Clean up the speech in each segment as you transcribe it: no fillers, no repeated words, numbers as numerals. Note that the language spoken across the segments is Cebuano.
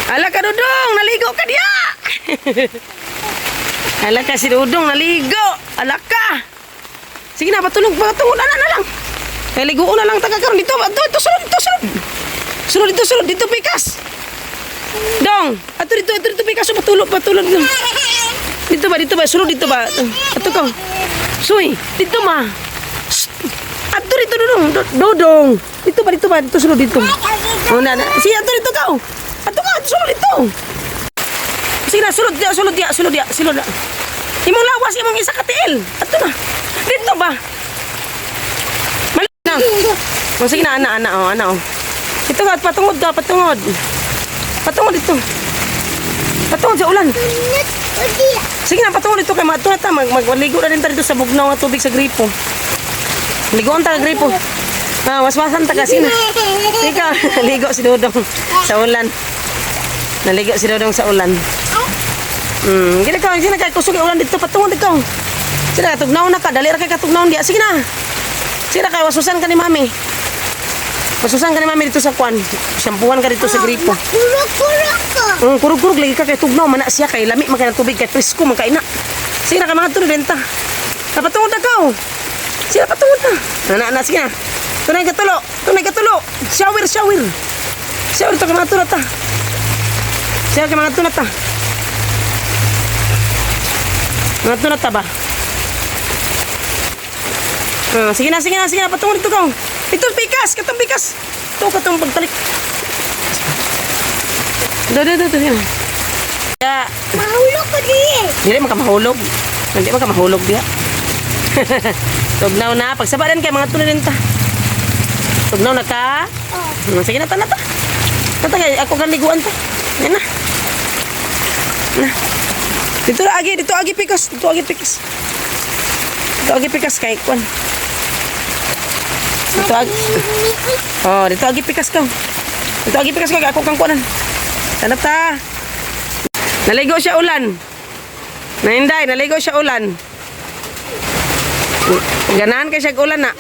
Ala ka, Dudong, naligo ka diya. Ala ka si Dudong, naligo. Ala ka. Sige na, patulog, patungod ana na lang. Kay liguon na lang taga karon dito, dito, dito, sulod, dito, sulod. Sulod dito, sulod dito, pikas. Dong, ato dito, ato dito, pikas, patulog, patulog dito. Dito ba, dito ba, sulod dito ba? Ato ka. Suy, dito ma. Shh. Ato dito, Dudong, Dudong. Dito ba, dito, sulod dito. Oh, na, na. Sige, ato dito ka. Oh. Ato ka, ato sulod dito. Sige na, sulod diya, sulod diya, sulod diya, sulod diya. Imong lawas, imong isa ka tiil. Ato na. Dito ba? Mali na. Oh, sige na, ana, ana, oh, ana, oh. Ito ka, patungod ka, patungod. Patungod dito. Patungod sa ulan. Sige na, patungod dito kay mato na ta, magligo na din ta dito sa bugnaw nga tubig sa gripo. Ligoon ta gripo. Ah, waswasan ta kasi na. Ikaw, naligo si Dudong sa ulan. Naligo si Dudong sa ulan. Gina ka, sige na kay kusog ulan dito, patungod dito. Sige na, tugnaw na ka, dali ra kay katugnaw diya. Sige na. Sige na kay wasusan ka ni Mami. Wasusan ka ni Mami dito sa kwan. Shampooan ka dito sa gripo. Kurog-kurog ko. Kurog-kurog lagi ka kay tugnaw man na siya kay lami man kay ng tubig kay presko man kay na. Sige na kay mga tunog benta. Napatungod na ka oh. Sige na, patungod na. Na na, na sige na. Tunay katulo, tunay katulo. Shower, shower. Shower to kay mga tulad ta. Shower kay mga tulad ta. Mga tulad ta ba? Ah, sige na, sige na, sige na, patungod dito ka. Oh. Ito pikas, katong pikas. Ito katong pagtalik. Do, do, do, do, yan. Ya, Mahulog ko di. hindi man ka mahulog. Hindi man ka mahulog diha. Tugnaw na. Pagsabaran kay mga tuloy ta. Tugnaw na ka. Oh. Sige na ta na ta. Tata kay ako kan liguan ta. Yan na. Na. Dito na agi, dito agi pikas, dito agi pikas. Dito agi pikas kay kwan. Dito agi. Oh, dito agi pikas ka. Dito agi pikas ka kay ako kang kuanan. Tanap ta. Naligo siya ulan. Nainday, naligo siya ulan. Ganahan kay siya ulan na.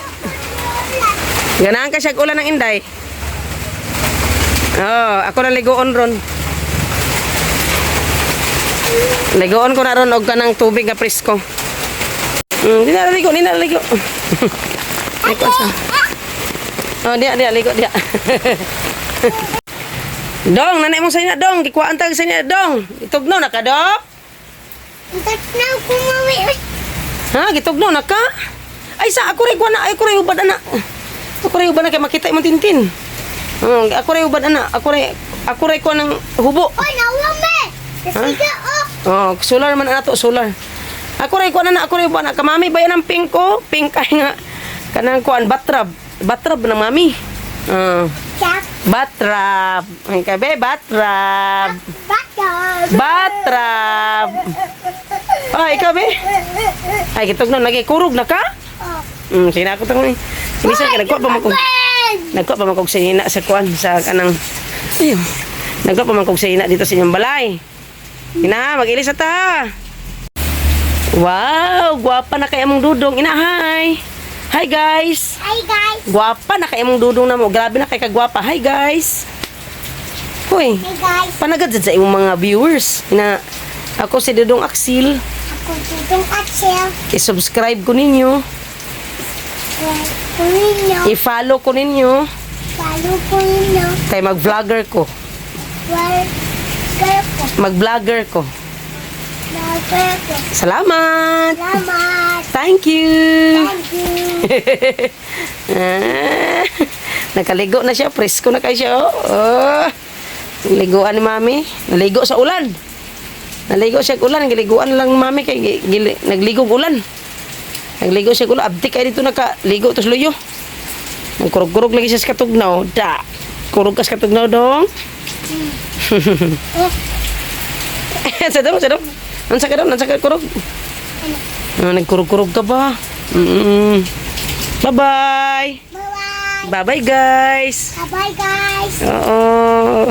Ganahan kay siya ulan ng inday. Oh, ako na ligoon ron. Ligoon ko na ron og kanang tubig nga presko. Di na ligo, di na ligo. Ay, kuwan sa. Oh, diya, diya, ligo, diya. Dong, nanay mo sa inyo, dong. Gikuhaan tag sa inyo, dong. Itugnaw na ka, dong. Tatnaw ko mami. Ha, gitugnaw na ka? Ay, sa ako rin, kuha na. Ay, ako rin, hubad, ana. Ako rin, hubad na kay makita imong tintin. Ako rin, hubad, ana. Ako rin, kuha ng hubo. Oh, nawa me. Sige oh. Oh, solar man ana to, solar. Ako rin, kuha na na, ako rin, hubad na. Kamami, bayan ang pink ko. Pink ay nga. Kanang kuan, batrab. Batrab na mami. Chak. Batrab. Ay, kabe, batrab. Bata. Batrab. Ah, ikaw be? Ay, gitugnaw, nagkikurog na ka? Oh. Sige na ako tang. Minsan kay nagkuha pa man kog nagkuha pa man kog sinina sa kuan sa kanang ayo. Nagkuha pa man kog sinina dito sa inyong balay. Ina, mag-ilis na ta. Wow, gwapa na kay among Dudong. Ina, hi. Hi guys. Hi guys. Gwapa na kay among Dudong na mo. Grabe na kay kagwapa. Hi guys. Hoy, Hi guys. panagad jud sa imong mga viewers. Ina, ako si Dudong Axil. Ako Dudong Axel. I-subscribe ko ninyo. Ko ninyo. I-follow ko ninyo. Follow ko ninyo. Kay mag-vlogger ko. Vlogger ko. Mag-vlogger ko. Vlogger ko. Salamat! Salamat. Thank you! Thank you. Ah, nakaligo na siya. Presko na kayo siya. Oh. Oh. Liguan ni Mami. Naligo sa ulan. Naligo siya sa ulan. Giliguan lang ni Mami. Kay, nagligog ulan. Nagligo siya sa ulan. Abdi kayo dito nakaligo. Tapos luyo. Nagkurog-kurog lagi siya sa katugnaw. Da. Kurog ka sa katugnaw dong. Oh, Sa dong, sa dong. Nansa ka dong, nansa ka kurog. Ah, nagkurog-kurog ka ba? Bye-bye. Bye-bye. Bye-bye, guys. Bye-bye guys. Oo. Oh,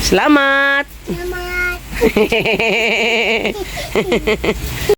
Salamat. salamat.